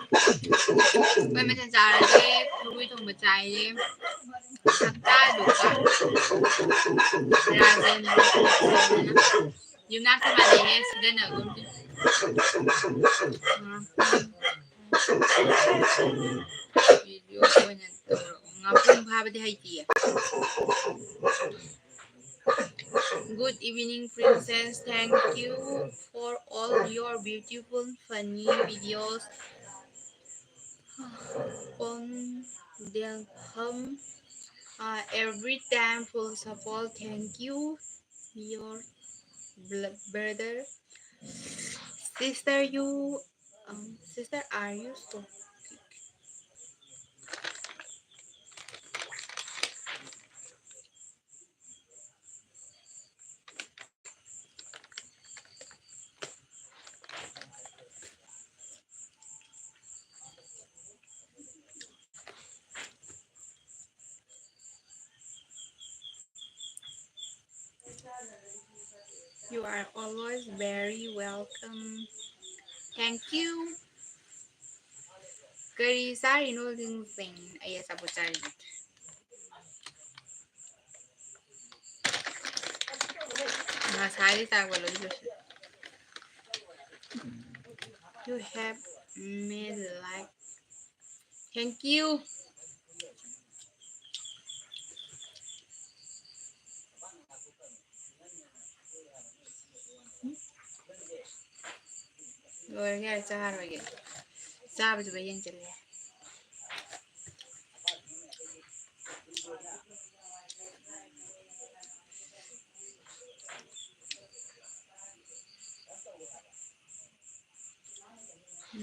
ꯑꯩꯈꯣꯏ ꯃꯊꯦꯜ ꯆꯥꯔꯁꯦ, ꯁꯧꯒ꯭ꯔꯤ ꯊꯣꯡꯕ ꯆꯥꯏꯌꯦ꯫ ꯁꯛꯇꯥꯗꯨꯒ ꯔꯥꯖꯦꯟꯗ꯭ꯔ ꯌꯨꯝꯅꯥꯛꯇ ꯃꯥꯟꯅꯩꯍꯦ, ꯁꯤꯗꯅꯒꯨꯝꯁꯦ꯫ ꯎꯝ꯫ ꯚꯤꯗꯤꯑꯣ ꯑꯣꯏꯅ ꯇꯧꯔꯣ꯫ ꯉꯥꯄ꯭ꯔꯨꯝ ꯐꯥꯕꯗꯤ ꯍꯩꯇꯤꯌꯦ꯫ Good evening, princess. Thank you for all your beautiful, funny videos. On the home, uh, every time full support. Thank you, your bl-, brother, sister. You, um, sister, are you so big? You are always very welcome. Thank you. ꯀꯔꯤ ꯆꯥꯔꯤꯅꯣ, ꯂꯤꯡꯖꯦꯡ? ꯑꯩ ꯑꯆꯥꯄꯣꯠ ꯆꯥꯔꯤ꯫ ꯉꯁꯥꯏꯗꯤ ꯆꯥꯛꯄ ꯂꯣꯏ ꯂꯣꯏꯁꯤꯜꯂꯦ꯫ You have made like. Thank you. ꯂꯣꯏꯔꯒ ꯌꯥꯔꯦ, ꯆꯥꯔꯣꯏꯒꯦ꯫ ꯆꯥꯕꯗꯨꯒ ꯌꯦꯡꯁꯤꯜꯂꯦ꯫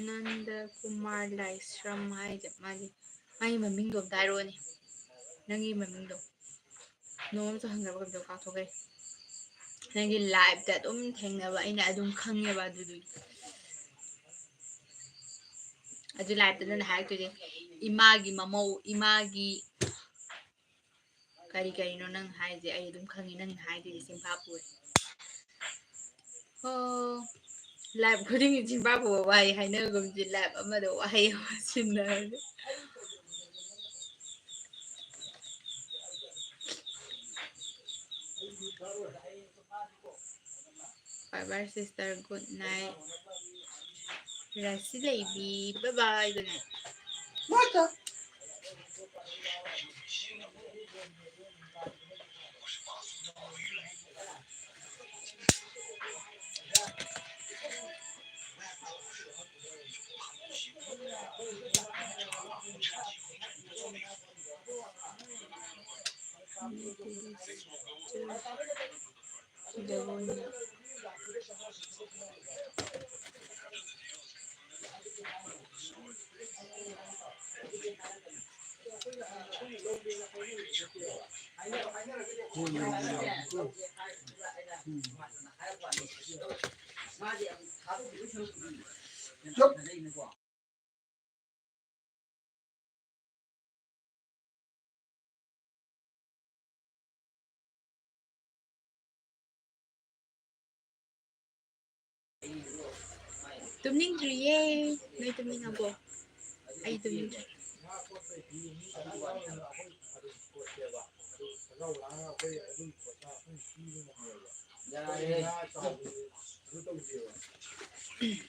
ꯅꯟꯗ ꯀꯨꯃꯥꯔ ꯂꯥꯏꯁ꯭ꯔꯝ ꯍꯥꯏꯁꯦ ꯃꯥꯒꯤ, ꯃꯥꯒꯤ ꯃꯃꯤꯡꯗꯣ ꯑꯝꯇ ꯍꯥꯏꯔꯛꯑꯣꯅꯦ, ꯅꯪꯒꯤ ꯃꯃꯤꯡꯗꯣ꯫ ꯅꯣꯡ ꯑꯃꯁꯨ ꯍꯪꯅꯕ ꯀꯩꯅꯣ ꯀꯥꯎꯊꯣꯛꯈ꯭ꯔꯦ꯫ ꯅꯪꯒꯤ ꯂꯥꯏꯐꯇ ꯑꯗꯨꯝ ꯊꯦꯡꯅꯕ ꯑꯩꯅ ꯑꯗꯨꯝ ꯈꯪꯉꯦꯕ ꯑꯗꯨꯗꯨꯒꯤ꯫ ꯑꯗꯨ ꯂꯥꯏꯐꯇ ꯅꯪꯅ ꯍꯥꯏꯔꯛꯇꯣꯏꯁꯦ, "ꯏꯃꯥꯒꯤ ꯃꯃꯧ, ꯏꯃꯥꯒꯤ ꯀꯔꯤ ꯀꯔꯤꯅꯣ ꯅꯪ ꯍꯥꯏꯁꯦ? ꯑꯩ ꯑꯗꯨꯝ ꯈꯪꯉꯤ ꯅꯪ ꯍꯥꯏꯗꯣꯏꯁꯦ ꯆꯤꯟꯐꯥ ꯄꯨꯔꯦ꯫" ꯍꯣ, ꯂꯥꯏꯐ ꯈꯨꯗꯤꯡꯒꯤ ꯆꯤꯟꯐꯥ ꯄꯨꯕ ꯋꯥꯍꯩ ꯍꯥꯏꯅꯕꯒꯨꯝꯁꯦ, ꯂꯥꯏꯐ ꯑꯃꯗ ꯋꯥꯍꯩ ꯑꯃ ꯁꯤꯟꯅꯔꯒ꯫ Bye bye sister, good night. ꯔꯥꯁꯤ ꯂꯩꯕꯤ, bye bye, good night. ꯇꯨꯝꯅꯤꯡꯗ꯭ꯔꯤꯌꯦ꯫ ꯅꯣꯏ ꯇꯨꯝꯅꯤꯡꯉꯕꯣ? ꯑꯩ ꯇꯨꯝꯅꯤꯡꯗ꯭ꯔꯤ꯫ ꯌꯥꯔꯦ꯫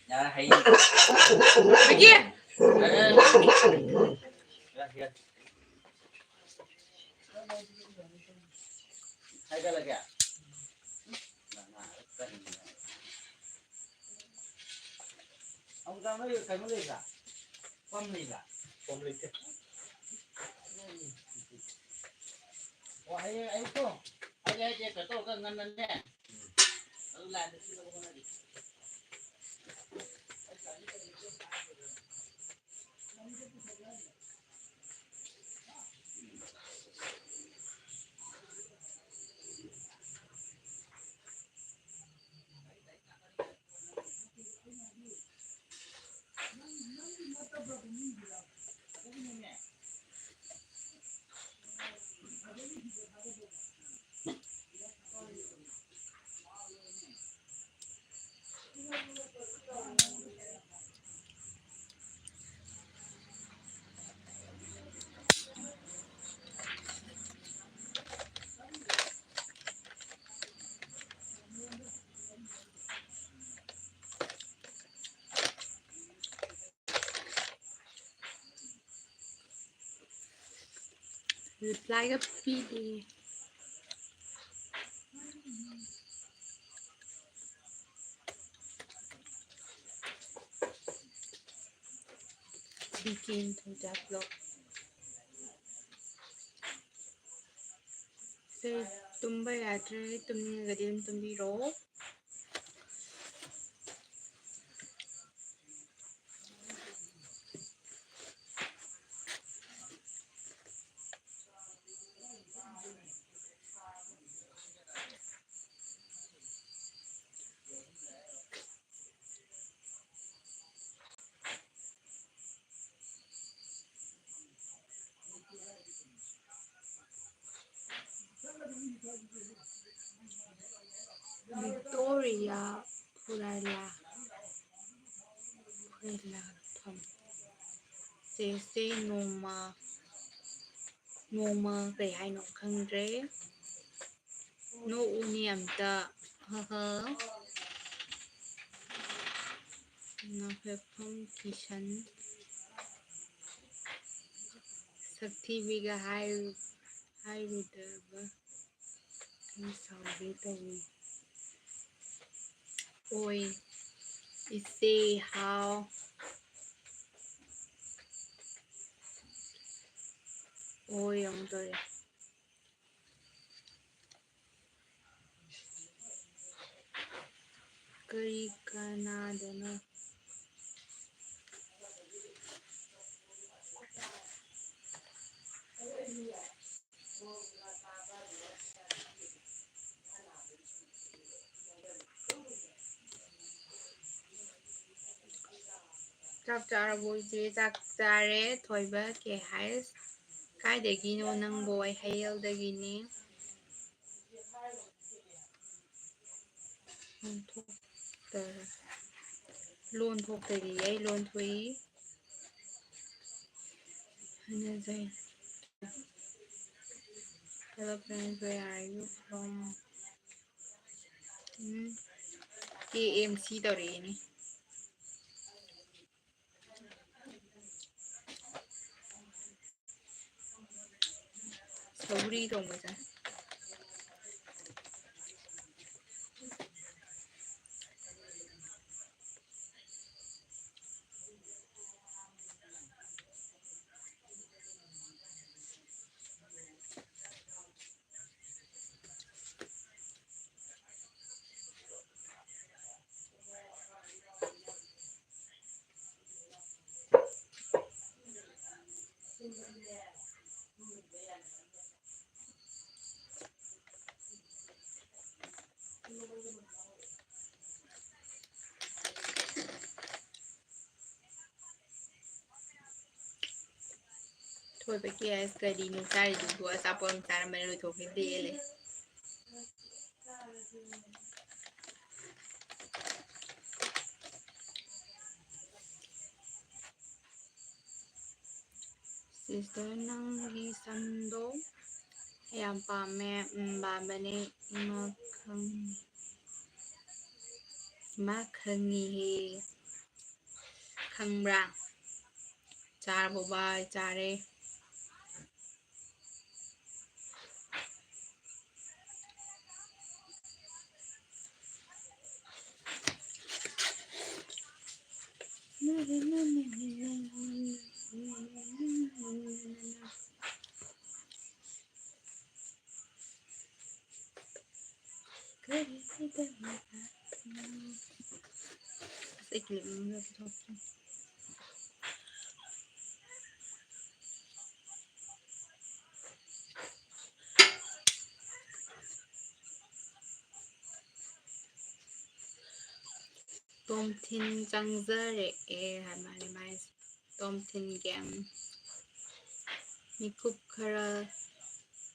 ꯌꯥꯔꯦ, ꯍꯌꯦꯡ꯫ ꯌꯥꯔꯦ, ꯌꯥꯔꯦ꯫ ꯍꯥꯏꯒꯠꯂꯒꯦ꯫ ꯑꯃꯨꯛꯇꯪ ꯅꯣꯏ ꯀꯩꯅꯣ ꯂꯩꯕ꯭ꯔꯥ? ꯄꯝ ꯂꯩꯕ꯭ꯔꯥ? ꯄꯝ ꯂꯩꯇꯦ꯫ ꯑꯣ, ꯍꯌꯦꯡ ꯑꯌꯨꯛꯇꯣ ꯑꯩ ꯍꯥꯏꯁꯦ ꯀꯩꯅꯣ ꯇꯧꯔꯒ ꯉꯟꯅꯅꯦ꯫ ꯑꯗꯨ ꯂꯥꯏꯟꯗ ꯁꯤꯜꯂꯒ ꯍꯣꯠꯅꯔꯤ꯫ Reply ꯒ ꯄꯤꯗꯦ꯫ ꯁꯤ ꯀꯦꯟ ꯊꯣꯏꯖꯥ vlog꯫ ꯁꯦ, ꯇꯨꯝꯕ ꯌꯥꯗ꯭ꯔꯦ, ꯇꯨꯝꯅꯤꯡꯉꯒꯗꯤ ꯑꯗꯨꯝ ꯇꯨꯝꯕꯤꯔꯣ꯫ Victoria Furela, Furela ꯐꯝ꯫ ꯆꯦꯁꯦ ꯅꯣꯡꯃ, ꯅꯣꯡꯃ ꯀꯩ ꯍꯥꯏꯅꯣ ꯈꯪꯗ꯭ꯔꯦ꯫ ꯅꯣꯛꯎꯅꯤ ꯑꯝꯇ꯫ ꯍ ꯍ꯫ ꯉꯥꯐꯦꯐꯝ ꯀꯤꯁꯟ꯫ ꯁꯛꯊꯤꯕꯤꯒ ꯍꯥꯏꯔꯨ-, ꯍꯥꯏꯔꯨꯗꯕ꯫ ꯑꯩ ꯁꯥꯎꯒꯦ ꯇꯧꯏ꯫ ꯑꯣꯏ, ꯏꯆꯦ ꯍꯥꯎ꯫ ꯑꯣꯏ ꯑꯃꯨꯛ ꯇꯧꯔꯦ꯫ ꯀꯔꯤ ꯀꯅꯥꯗꯅꯣ? ꯆꯥꯛ ꯆꯥꯔꯕꯣ ꯏꯆꯦ? ꯆꯥꯛ ꯆꯥꯔꯦ꯫ ꯊꯣꯏꯕ ꯀꯦ ꯍꯥꯏꯁ꯫ ꯀꯥꯏꯗꯒꯤꯅꯣ ꯅꯪꯕꯣ? ꯑꯩ ꯍꯩꯌꯦꯜꯗꯒꯤꯅꯦ꯫ ꯂꯣꯟ ꯊꯣꯛꯇꯔꯦ꯫ ꯂꯣꯟ ꯊꯣꯛꯇꯔꯤ, ꯑꯩ ꯂꯣꯟ ꯊꯣꯛꯏ꯫ ꯍꯥꯏꯅꯖꯩ꯫ Hello friends, where are you from? Um, K M C ꯇꯧꯔꯛꯏꯅꯦ꯫ ꯁꯧꯒ꯭ꯔꯤ ꯊꯣꯡꯕ ꯆꯥꯏ꯫ ꯊꯣꯏꯕ ꯀꯦ ꯑꯦꯁ ꯀꯔꯤꯅꯣ ꯆꯥꯔꯤꯗꯨꯕꯨ? ꯑꯆꯥꯄꯣꯠ ꯑꯃ ꯆꯥꯔꯝꯕꯅꯤ, ꯂꯣꯏꯊꯣꯛꯈꯤꯕꯗ ꯍꯦꯜꯂꯦ꯫ Sister, ꯅꯪꯒꯤ ꯁꯝꯗꯣ ꯌꯥꯝ ꯄꯥꯝꯃꯦ꯫ ꯎꯝ, ꯄꯥꯝꯕꯅꯦ꯫ ꯏꯃꯥ ꯈꯪ-, ꯏꯃꯥ ꯈꯪꯉꯤꯍꯦ꯫ ꯈꯪꯕ꯭ꯔꯥ? ꯆꯥꯔꯕꯣ ꯚꯥꯏ? ꯆꯥꯔꯦ꯫ ꯀꯔꯤꯒꯤꯗꯃꯛ? ꯑꯁ, ꯑꯩ ꯀ꯭ꯂꯤꯞ ꯑꯃ ꯂꯧꯊꯣꯛꯀꯦ꯫ ꯇꯣꯝꯊꯤꯟ ꯆꯪꯖꯔꯛꯑꯦ ꯍꯥꯏ ꯃꯥꯜꯂꯦ ꯃꯥꯏꯁꯦ꯫ ꯇꯣꯝꯊꯤꯟ ꯒꯦꯝ꯫ ꯃꯤꯀꯨꯞ ꯈꯔ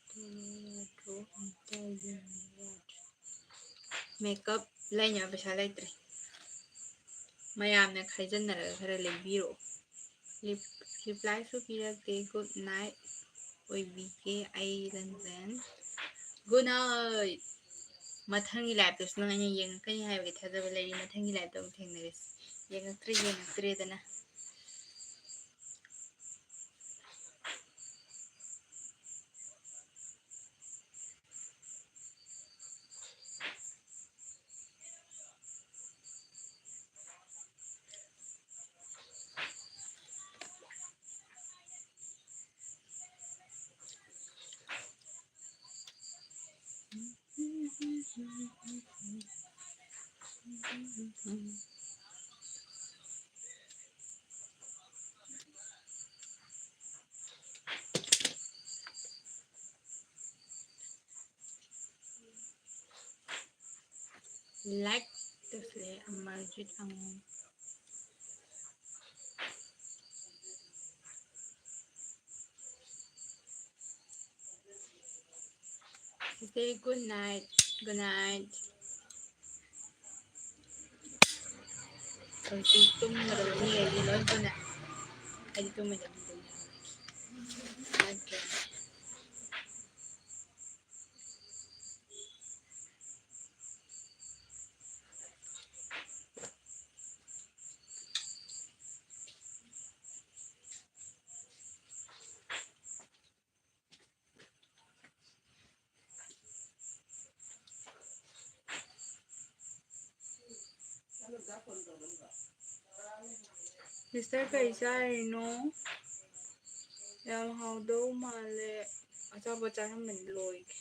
ꯊꯣꯛꯂꯛꯑꯣ, ꯑꯝꯇ ꯌꯦꯡꯕ ꯌꯥꯗ꯭ꯔꯦ꯫ ꯃꯦꯀꯞ ꯂꯩꯅꯕ ꯄꯩꯁꯥ ꯂꯩꯇ꯭ꯔꯦ꯫ ꯃꯌꯥꯝꯅ ꯈꯥꯏꯖꯟꯅꯔꯒ ꯈꯔ ꯂꯩꯕꯤꯔꯛꯑꯣ꯫ ꯔꯤꯞ-, ꯔꯤꯄ꯭ꯂꯥꯏꯁꯨ ꯄꯤꯔꯛꯇꯦ꯫ Good night ꯑꯣꯏꯕꯤꯒꯦ ꯑꯩ ꯂꯟꯖꯦꯟ꯫ Good night꯫ ꯃꯊꯪꯒꯤ ꯂꯥꯏꯞꯇꯁꯨ ꯅꯪ ꯑꯩꯅ ꯌꯦꯡꯉꯛꯀꯅꯤ ꯍꯥꯏꯕꯒꯤ ꯊꯥꯖꯕ ꯂꯩꯔꯤ꯫ ꯃꯊꯪꯒꯤ ꯂꯥꯏꯞꯇ ꯑꯃꯨꯛ ꯊꯦꯡꯅꯔꯁꯤ꯫ ꯌꯦꯡꯉꯛꯇ꯭ꯔꯦ, ꯌꯦꯡꯉꯛꯇ꯭ꯔꯦꯗꯅ꯫ Like ꯇꯧꯁꯤꯜꯂꯦ Amarjeet ꯑꯉꯣꯝ꯫ Say good night. Good night. ꯍꯧꯖꯤꯛ ꯇꯨꯝꯒꯗꯕꯅꯤ ꯑꯩꯗꯤ ꯂꯣꯏ ꯄꯨꯟꯅ꯫ ꯑꯩꯗꯤ ꯇꯨꯝꯃꯣꯏꯗꯕꯅꯤ꯫ Okay. Sister, ꯀꯩ ꯆꯥꯔꯤꯅꯣ? ꯌꯥꯝ ꯍꯥꯎꯗꯧ ꯃꯥꯜꯂꯦ꯫ ꯑꯆꯥꯄꯣꯠ ꯆꯥꯔꯝꯕꯅꯤ ꯂꯣꯏꯒꯦ꯫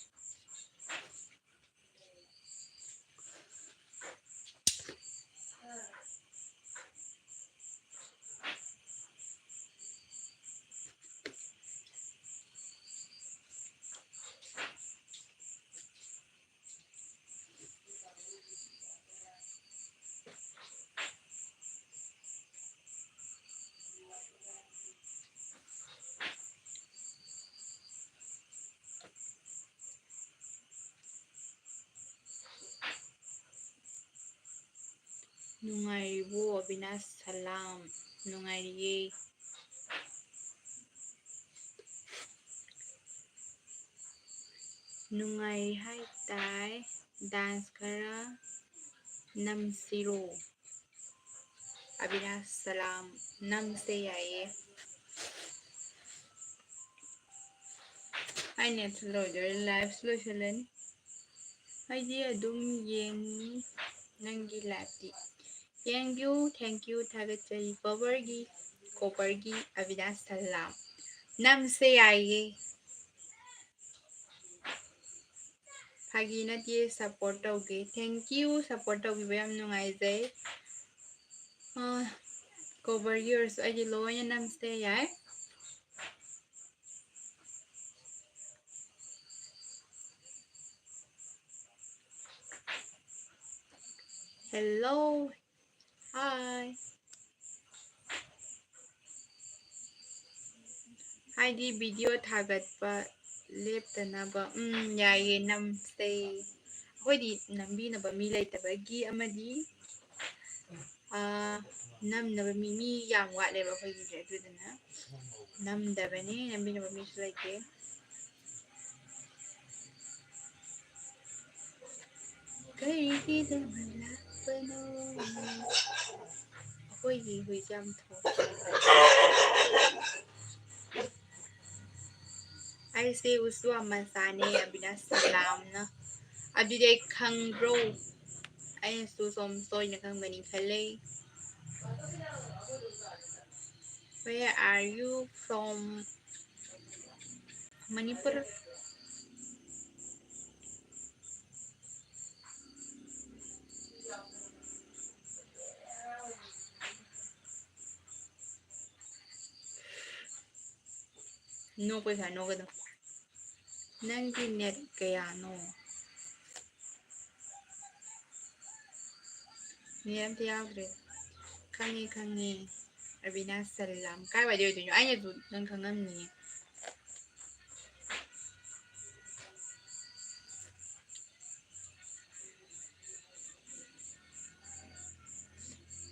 ꯅꯨꯡꯉꯥꯏꯔꯤꯕꯣ ꯑꯕꯤꯅꯥꯁ? ꯁꯂꯥꯝ꯫ ꯅꯨꯡꯉꯥꯏꯔꯤꯌꯦ꯫ ꯅꯨꯡꯉꯥꯏꯔꯤ ꯍꯥꯏ ꯇꯥꯏ꯫ Dance ꯈꯔ ꯅꯝꯁꯤꯔꯣ? ꯑꯕꯤꯅꯥꯁ, ꯁꯂꯥꯝ꯫ ꯅꯝꯁꯦ, ꯌꯥꯏꯌꯦ꯫ ꯑꯩ net ꯂꯣꯏꯗꯣꯔꯦ, live ꯂꯣꯏꯁꯤꯜꯂꯅꯤ꯫ ꯑꯩꯗꯤ ꯑꯗꯨꯝ ꯌꯦꯡꯉꯤ ꯅꯪꯒꯤ live T. Thank you, thank you, ꯊꯥꯒꯠꯆꯔꯤ꯫ Power ꯒꯤ, Copper ꯒꯤ ꯑꯕꯤꯅꯥꯁ, ꯁꯂꯥꯝ꯫ ꯅꯝꯁꯦ, ꯌꯥꯏꯌꯦ꯫ ꯐꯥꯒꯤ ꯅꯠꯇꯦ, support ꯇꯧꯒꯦ꯫ Thank you, support ꯇꯧꯕꯤꯕ ꯌꯥꯝ ꯅꯨꯡꯉꯥꯏꯖꯩ꯫ ꯑꯥ, coverꯒꯤ ꯑꯣꯏꯔꯁꯨ ꯑꯩꯗꯤ ꯂꯣꯏꯅ ꯅꯝꯁꯦ ꯌꯥꯏ꯫ Hello, hi꯫ ꯍꯥꯏꯗꯤ video ꯊꯥꯒꯠꯄ ꯂꯦꯞꯇꯅꯕ꯫ ꯎꯝ, ꯌꯥꯏꯌꯦ, ꯅꯝꯁꯦ꯫ ꯑꯩꯈꯣꯏꯗꯤ ꯅꯝꯕꯤꯅꯕ ꯃꯤ ꯂꯩꯇꯕꯒꯤ ꯑꯃꯗꯤ, ꯑꯥ, ꯅꯝꯅꯕ ꯃꯤ, ꯃꯤ ꯌꯥꯝ ꯋꯥꯠꯂꯦꯕ ꯑꯩꯈꯣꯏꯒꯤꯁꯦ, ꯑꯗꯨꯗꯨꯅ ꯅꯝꯗꯕꯅꯤ, ꯅꯝꯕꯤꯅꯕ ꯃꯤꯁꯨ ꯂꯩꯇꯦ꯫ ꯀꯔꯤꯒꯤꯗꯃꯛ ꯂꯥꯛꯄꯅꯣ? ꯑꯩꯈꯣꯏꯒꯤ ꯍꯨꯏꯁꯦ ꯌꯥꯝ ꯊꯣꯛꯑꯦ꯫ ꯑꯩꯁꯦ ꯎꯁꯨ ꯃꯆꯥꯅꯦ, ꯑꯕꯤꯅꯥꯁ ꯁꯂꯥꯝꯅ꯫ ꯑꯗꯨꯗꯤ ꯑꯩ ꯈꯪꯕ꯭ꯔꯣ? ꯑꯩꯅꯁꯨ ꯁꯣꯝ ꯁꯣꯏꯅ ꯈꯪꯒꯅꯤ ꯈꯜꯂꯦ꯫ Where are you from? Manipur. ꯅꯣꯛꯄꯩ ꯁꯥꯏ ꯅꯣꯛꯀꯗꯧ꯫ ꯅꯪꯒꯤ net ꯀꯌꯥꯅꯣ? Net ꯑꯝꯇ ꯌꯥꯎꯗ꯭ꯔꯦ꯫ ꯈꯪꯉꯦ, ꯈꯪꯉꯦ꯫ ꯑꯕꯤꯅꯥꯁ ꯁꯂꯥꯝ꯫ ꯀꯥꯏꯋꯥꯏꯗꯩ ꯑꯣꯏꯗꯣꯏꯅꯣ? ꯑꯩꯅꯁꯨ ꯅꯪ ꯈꯪꯉꯝꯅꯤꯌꯦ꯫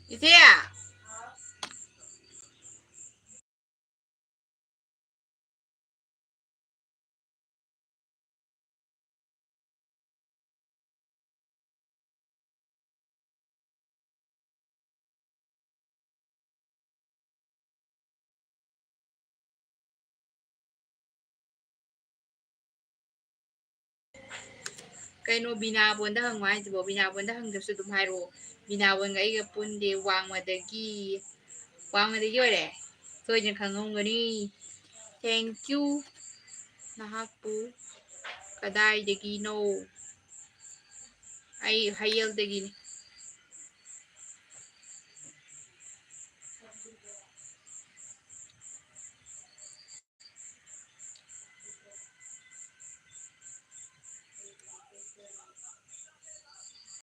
ꯏꯆꯦ! ꯀꯩꯅꯣ ꯕꯤꯅꯥꯕꯣꯟꯗ ꯍꯪꯉꯣ ꯍꯥꯏꯁꯤꯕꯣ? ꯕꯤꯅꯥꯕꯣꯟꯗ ꯍꯪꯗ꯭ꯔꯁꯨ ꯑꯗꯨꯝ ꯍꯥꯏꯔꯛꯑꯣ꯫ ꯕꯤꯅꯥꯕꯣꯟꯒ ꯑꯩꯒ ꯄꯨꯟꯗꯦ, ꯋꯥꯡꯃꯗꯒꯤ, ꯋꯥꯡꯃꯗꯒꯤ ꯑꯣꯏꯔꯦ꯫ ꯁꯣꯏꯗꯅ ꯈꯪꯉꯝꯒꯅꯤ꯫ Thank you꯫ ꯅꯍꯥꯛꯄꯨ ꯀꯗꯥꯏꯗꯒꯤꯅꯣ? ꯑꯩ ꯍꯌꯦꯜꯗꯒꯤꯅꯤ꯫